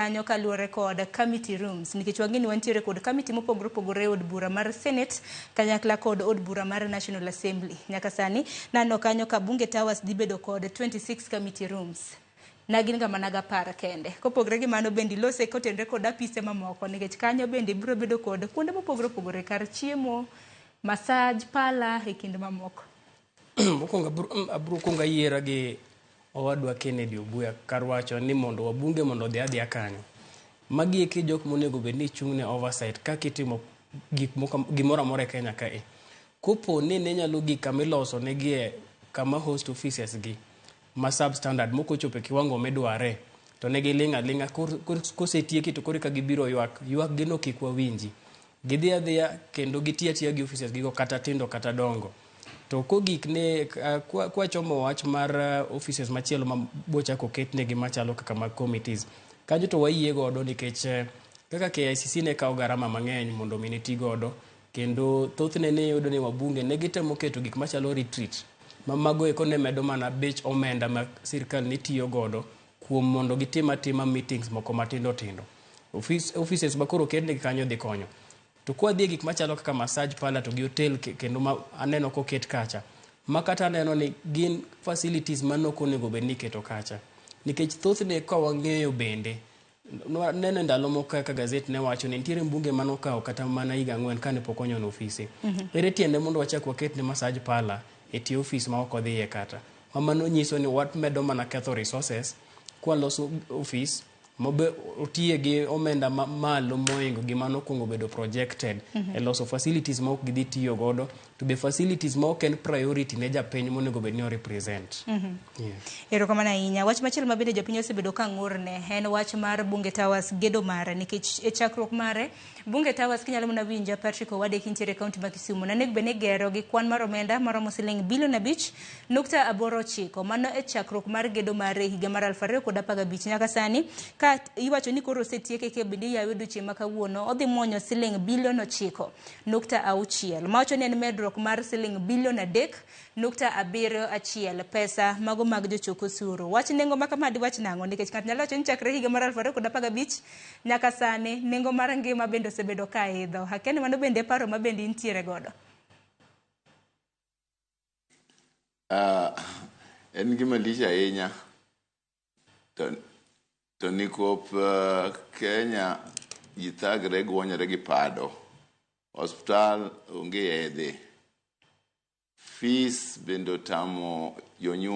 Kanyo kaluwore kod committee rooms, nikech wang'e ni wantiere kod committee mopogore opogore e od bura mar Senate kanyakla kod od bura mar National Assembly. Nyaka sani naneno kanyo ka Bunge Towers dhi bedo kod 26 committee rooms. Na gin ga mana gapar kende. Kopogre gi mano bende ilose kotenre kod apise mamoko, nikech kanyo bende biro bedo kod kuonde mopogore opogore, kar chiemo, massage parlour e kind mamoko. Mokwongo abro kuongo ayiera gi owadwa Kennedy Obuya kar wacho ni mondo wabunge mondo odhi adhiya kanyo. Magi eki jok monego bed ni chung' ne oversight kaka itimo gik moko gimoro amora e Kenya kae. Kopo ni ne nyalo gik kama iloso negie kama host offices gi ma substandard mok ochopo e kiwango midware, to ne giling' aling'a. Kosetieki to koro eka gibiro ywak. Ywak gi no kik wawinji. Gidhi adhiya kendo giti atiya gi offices gigo, kata tindo kata dongo. To kogik ne kwachomo wach mar offices machielo ma bochako oketnegi machalo kaka mag committees kanyo, to wayie godo nikech kaka KICC ne kawo garama mang'eny mondo mi ne ti godo, kendo thothne ne iyudo ni wabunge ne gitemo keto gik machalo retreat ma mago eko ne medo mana bech omenda ma sirkal ne tiyo godo kuom mondo gitim atima meetings moko matindo tindo. Offices ma koro oketnegi kanyo dhi konyo. To kwadhi e gik machalo kaka massage parlour to gi hotel, kendo ma aneno koket kacha, ma kata aneno ni gin facilities manok onego bed ni iketo kacha, nikech thothne ka wang'eyo bende neno e ndalo moko kaka gazet ne wacho ni nitiere mbunge manokawo kata mana higa 4 kane pok onyono ofise. Ere tiende mondo wachak waket ne massage parlour e tie ofis ma ok odhiye kata? Ma mano nyiso ni wamedo mana ketho resources kwaloso ofis mobe otiye gi omenda ma malo moingo gima nokwongo bedo projected e loso facilities ma ok gidhi tiyo godo, to be facilities ma ok en priority ne japiny monego bed ni o represent. Yeah. Erokamano ahinya. Wach machielo ma bende jopiny osebedo ka ng'urne en wach mar Bunge Towers, gedo mare, nikech e chakruok mare Bunge Towers, kinyalo mana winja, Patrick Owade, kintiere e kaunti ma Kisumu, nanego bed ni gero gi kwan mar omenda maromo siling bilion 5.89. Mano e chakruok mar gedo mare e higa mar 2015. Nyaka sani ka iwacho ni koro osetieke, ke bende iyawe odiochieng' ma kawuono, odhi muonyo siling bilion 9.6, mawacho ni en medruok mar siling bilion 3.71, pesa mago mag jochok osuru. Wach nengo ma kama diwach nang'o? Nikech ng'ato nyalo wacho ni chakre higa mar 2015 nyaka sani nengo mar ngima bende osebedo ka idho. Akia ni mano bende e paro ma bende intiere godo. En gima lich ahinya to nikop Kenya ji thagre, guonyore gi pado. Osiptal onge yedhe. Fees bende otamo jonyuol.